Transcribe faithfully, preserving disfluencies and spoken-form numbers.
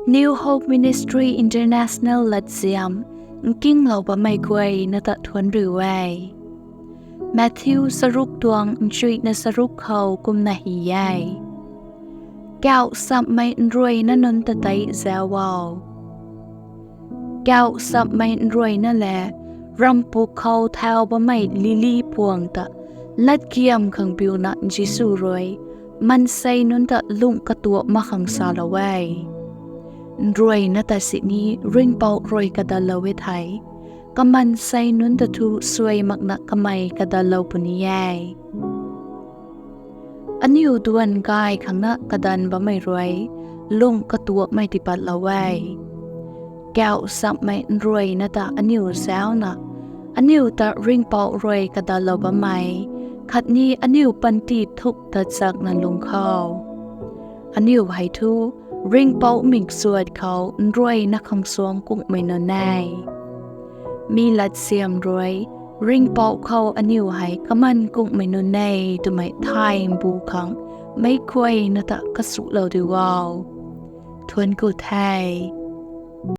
New Hope Ministry International latsiam nkinglou bammei guayna ta thuanc riu e. Matthew charuk tuang nchuihna charuk khou kumna hei e: Kauh chammei nruayna nunc ta tei zauc o. Kauh chammei nruayna le ramhpuk khou thau bammei lily puang ta latkiam khang piuna Jisu rui maansei nunc ta lungh katuak mak khang salou e. Nruayna ta sini Ringhpouc rui kadatlou e thei, kamaansei nunc ta thu suai makna kamei kadatlou puni e. Aniu duan gay khangna kadan bammei rui lungh katuakmei tiipatlou e. Kauh chammei nruayna ta aniu zauna, aniu ta Ringhpouc rui kadatlou bammei khatni aniu panty thuk ta chakna lung khou, aniu hei thu Ringhpouc mik suat khou nruayna khang suang kungmei nunc e. Mi latsiam rui Ringhpouc khou aniu hei kaman kungmei nunc e twmei thay mbu khang meic guayna ta kasuhlou diu o. Thuanc ku the.